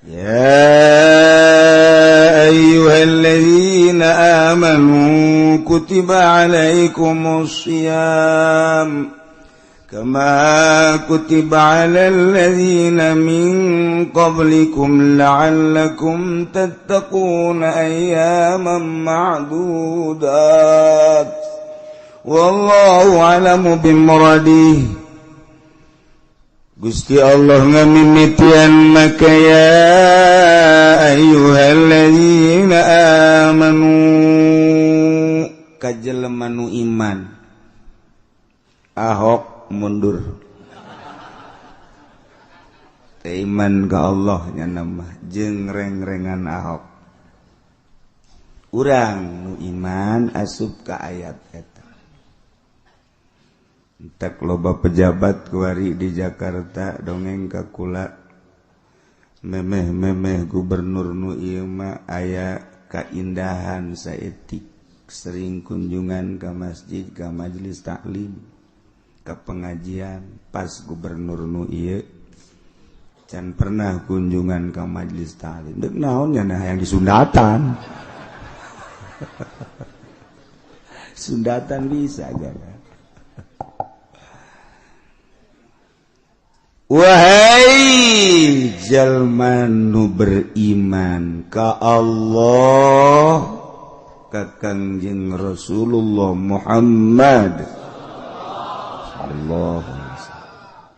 Ya ayyuhalladzina amanu kutiba alaikumus shiyam kama kutiba alal ladzina min qablikum la'allakum tattaquna ayyaman ma'dudat wallahu a'lamu bimuradihi. Gusti Allah ngamimitian maka ya ayyuhalladzina amanu ka jelema nu iman. Ahok mundur teu iman ka Allah nya mah jeung reng-rengan Ahok. Urang nu iman asup ka ayat eta. Entek loba pejabat kuari di Jakarta dongeng ka kula memeh-memeh gubernur nu ieu mah aya kaindahan saeutik, sering kunjungan ka masjid, ka majelis taklim, ka pengajian. Pas gubernur nu ieu can pernah kunjungan ka majelis taklim, deuk naon nya nah yang disundatan. Sundatan bisa gak? Wahai jalma nu beriman ka Allah, ka Kangjeng Rasulullah Muhammad sallallahu alaihi wasallam,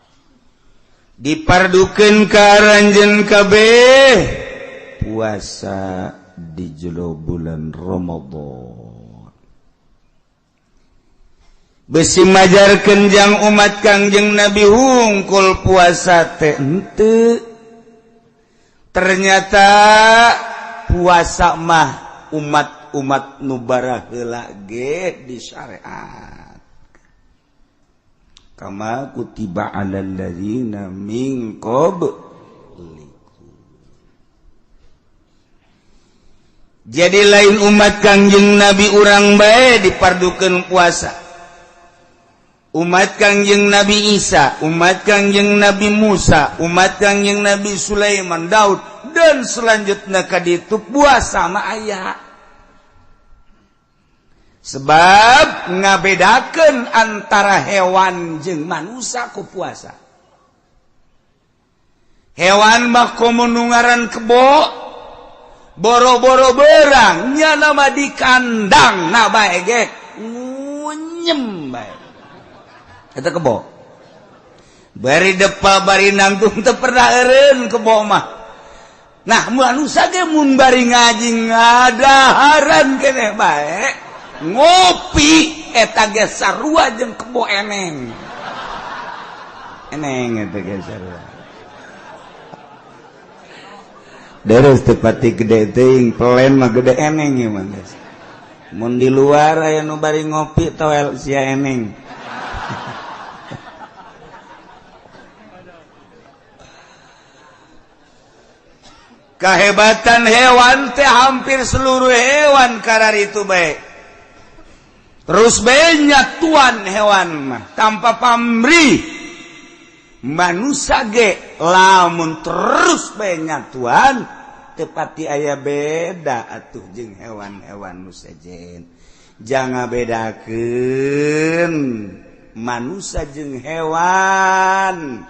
dipardukeun ka aranjeun kabeh puasa di jero bulan Ramadan. Besi majarkeun jang umat Kangjeng Nabi hungkul puasa teh henteu. Ternyata puasa mah umat-umat nu baraheula ge di syariat. Kama kutiba alal ladzina min qablikum. Jadi lain umat Kangjeng Nabi urang bae dipardukeun puasa. Umat Kangjeng Nabi Isa, umat Kangjeng Nabi Musa, umat Kangjeng Nabi Sulaiman, Daud, dan selanjutnya ka ditu puasa mah aya. Sebab ngabedakeun antara hewan jeung manusia ku puasa. Hewan mah komo nu ngaran kebo, boro-boro berang nya nama di kandang na bae ge ngunyem bae. Eta kebo. Bari depa bari nangtung teu pernah eureun kebo mah. Nah, manusia ge mun bari ngaji ngadaharan keneh bae, ngopi eta ge sarua jeung kebo eneng. Eneng eta ge sarua. Deres teu pati gede teuing, pelen mah gede eneng ieu mah geus. Mun di luar aya nu bari ngopi toel sia eneng. Kehebatan hewan teh hampir seluruh hewan karar itu baik. Terus banyak tuan hewan mah tanpa pamrih. Manusia ge lamun terus banyak tuan tepati aya beda atuh jeung hewan-hewan nu sejen. Jangan bedakeun manusia jeung hewan.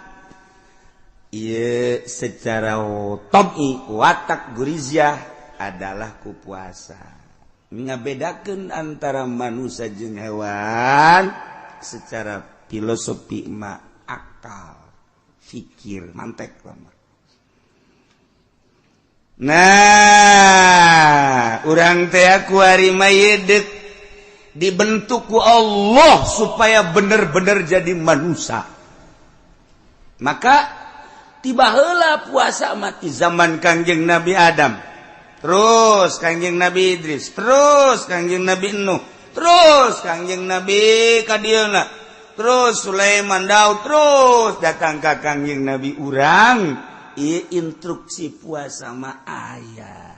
Ieu secara tabi'i watak guriziah adalah ku puasa. Ngabedakeun antara manusia jeung hewan secara filosofi mah akal, fikir, mantek lama. Nah, urang teh kuari mah yeudek dibentuk ku Allah supaya bener-bener jadi manusia. Maka tiba heula puasa mati zaman Kangjeng Nabi Adam, terus Kangjeng Nabi Idris, terus Kangjeng Nabi Nuh, terus Kangjeng Nabi kadieuna, terus Sulaiman, Daud, terus datang ka Kangjeng Nabi urang. Ieu instruksi puasa mah aya.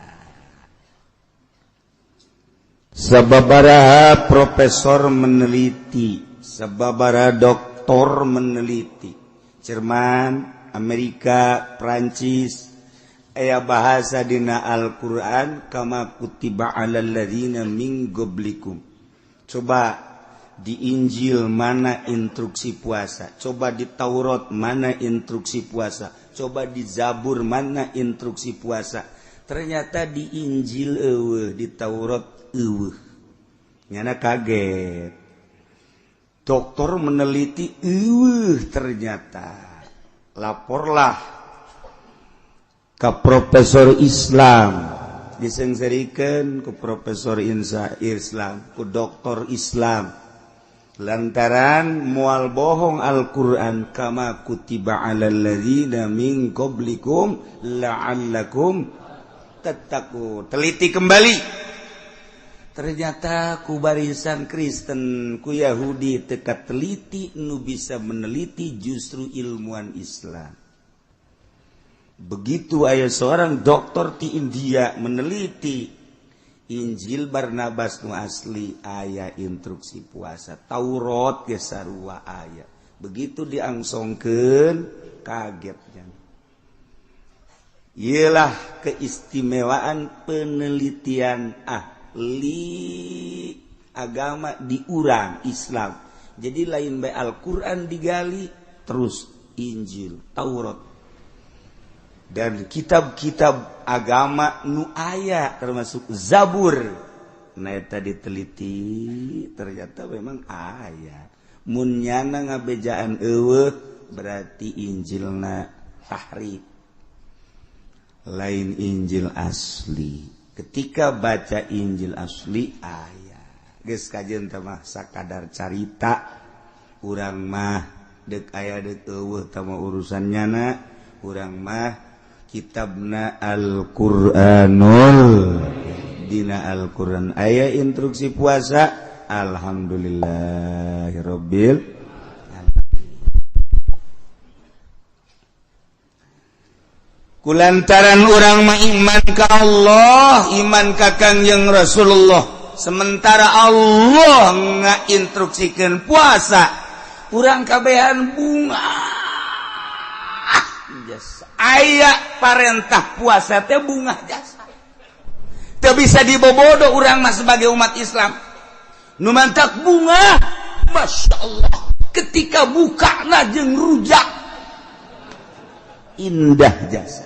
Sababaraha profesor meneliti, sababaraha doktor meneliti, Jerman, Amerika, Prancis, Aya bahasa dina Al-Qur'an kama kutiba alal ladzina min qablikum. Coba di Injil mana instruksi puasa, coba di Taurat mana instruksi puasa, coba di Zabur mana instruksi puasa. Ternyata di Injil eueuh, di Taurat eueuh. Nyana kaget. Dokter meneliti eueuh ternyata. Laporlah ke profesor Islam, disengserikan ke profesor Insa Islam, ke doktor Islam, lantaran mual bohong Al-Quran kama kutiba alal ladzina min qablikum la'allakum tattaqun. Teliti kembali, ternyata ku barisan Kristen, ku Yahudi teka teliti, nu bisa meneliti justru ilmuwan Islam. Begitu aya seorang dokter di India meneliti Injil Barnabas nu asli aya instruksi puasa, Taurat ge sarua aya. Begitu diangsongkeun kaget jan. Iyalah keistimewaan penelitian ahli agama di urang Islam. Jadi lain bae Al-Qur'an digali terus Injil, Taurat dan kitab-kitab agama nu aya termasuk Zabur. Nah eta diteliti ternyata memang aya. Mun nyana ngabejaan eueuh berarti Injilna tahrif, lain Injil asli. Ketika baca Injil asli aya. Geus kajeun teh mah sakadar carita urang mah deuk aya deuk eueuh tah mah urusan nyana. Urang mah kitabna Al-Qur'anul, dina Al-Qur'an aya instruksi puasa. Alhamdulillahirabbil alamin. Kulantaran urang mah iman ka Allah, iman ka Kangjeng Rasulullah, sementara Allah ngainstruksikeun puasa, urang kabehan bunga. Jasa. Aya parentah puasa teh bungah jasa. Teu bisa dibobodo urang mah sebagai umat Islam. Nu mantak bunga, Masya Allah. Ketika bukana jeung rujak, indah jasa.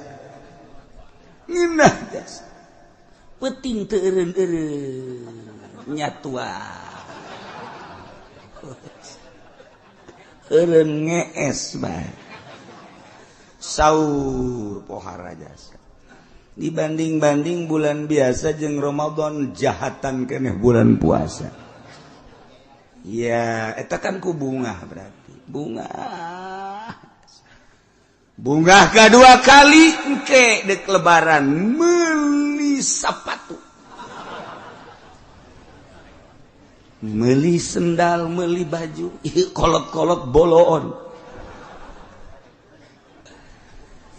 Indah jasa. Peuting teu eureun-eureun nyatua. Eureun ngees bae. Saur pohara jasa. Dibanding-banding bulan biasa jeung Ramadan jahatan keneh bulan puasa. Ya, eta kan ku bungah berarti. Bungah. Bungah kedua kali engke dek lebaran meuli sepatu. Meuli sendal, meuli baju, ieu kolot-kolot boloon.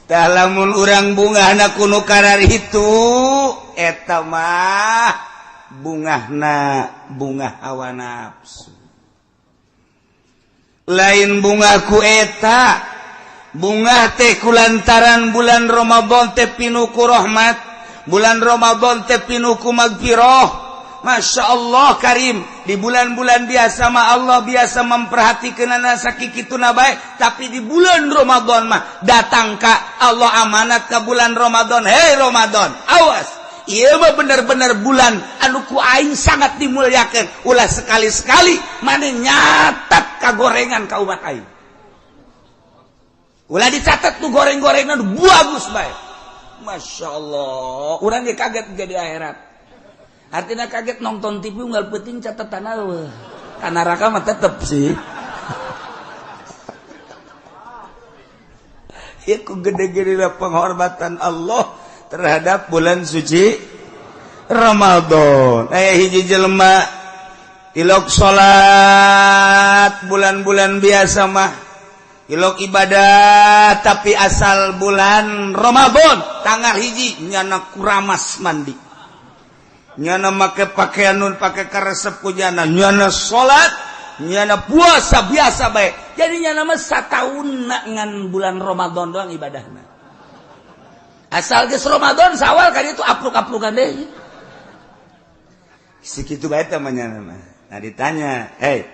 Tah lamun urang bungahna kuno karar itu eta mah bungahna bungah hawa nafsu. Lain bungah ku eta, bungah teh kulantaran bulan Ramadan teh pinuh ku rahmat, bulan Ramadan teh pinuh ku magfirah. Masya Allah karim, di bulan-bulan biasa mah Allah biasa memperhatikan sakikituna bae, tapi di bulan Ramadan mah datang ka Allah amanat ka bulan Ramadan. Hei Ramadan, awas, ieu mah bener-bener bulan anu ku aing sangat dimuliakeun. Ulah sekali-sekali maneh nyatat ka gorengan ka umat aing. Ulah dicatat tuh goreng-gorengan bagus bae. Masya Allah, urang ge kaget jadi akhirat. Artinya kaget nonton TV unggal penting catatan eueuh. Ka neraka mah tetep sih. Ya ku gede-gede penghormatan Allah terhadap bulan suci Ramadan. Hiji jelema ilok salat bulan-bulan biasa mah, ilok ibadah, tapi asal bulan Ramadan tanggal hiji nyana kuramas mandi, nyana make pakaian nun pake karesep ku nyana, nyana salat, nyana puasa biasa bae. Jadi nyana mah sataun ngan bulan Ramadan doang ibadahna. Asal geus Ramadan Sawal kan itu apruk-aprukan deui. Segitu bae teh mah. Nah ditanya, "Hey,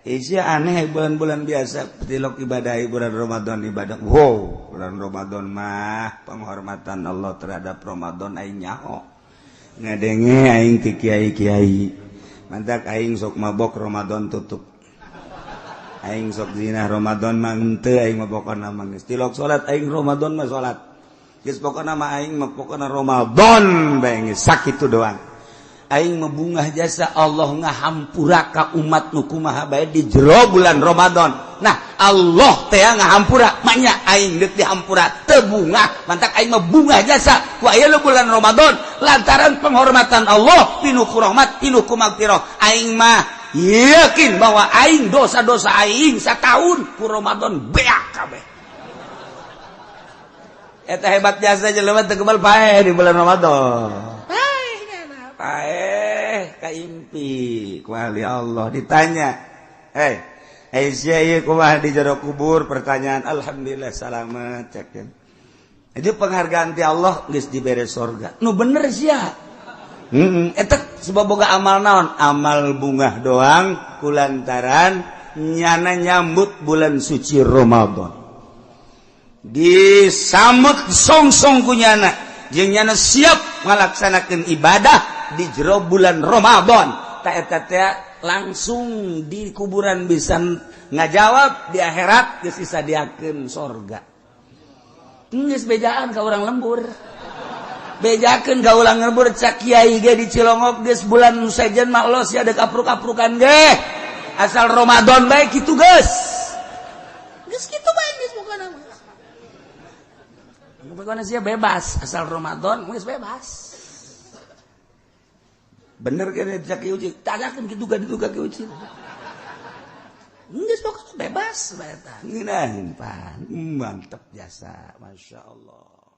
Isya aneh bulan-bulan biasa tilok ibadah, bulan Ramadan ibadah." Wow, bulan Ramadan mah penghormatan Allah terhadap Ramadan aing nyaho. Ngadenge aing ti kiai-kiai. Mantak aing sok mabok Ramadan tutup. Aing sok zina Ramadan mah henteu, aing mah pokona mah geus tilok salat aing Ramadan mah salat. Geus pokona mah aing mah pokona Ramadan bae geus sakitu doang. Aing mebungah jasa Allah ngahampura ka umat nu kumaha bae di jero bulan Ramadan. Nah, Allah teh ngahampura, maknya aing deuk dihampura teu bungah, mantak aing mah bungah jasa ku aya bulan Ramadan lantaran penghormatan Allah pinuh ku rahmat, pinuh ku magfirah. Aing mah yakin bahwa aing dosa-dosa aing satahun ku Ramadan beak kabeh. Eta hebat jasa jelema teu kebal paeh di bulan Ramadan. Paeh kaimpi ku ahli Allah ditanya, "Hei, Aisyah, ieu kumaha di jero kubur?" Pertanyaan, "Alhamdulillah salamet," cek. Jadi penghargaan ti Allah geus dibere sorga. Nu bener sia. Heeh, eta sebab boga amal naon? Amal bungah doang kulantaran nyana nyambut bulan suci Ramadan. Disambut song-song ku nyana, jeung nyana siap ngalaksanakeun ibadah di jero bulan Ramadan. Tak eta teh langsung di kuburan bisa ngajawab, di akhirat geus disadiakeun sorga. Geus bejaan ka urang lembur, bejakeun ka urang lembur. Cak kiai ge di Cilongok, geus bulan sejen mah los ya, dek apruk-aprukan ge asal Ramadan bae kitu. Geus geus kitu bae, geus pokona mah pokona sia bebas, asal Ramadan geus bebas. Bener kan cak Uci? Tanyakan gitu kan itu kaki Uci. Geus pokoknya bebas bae eta. Ngeunaheun pan. Mantep jasa, Masya Allah.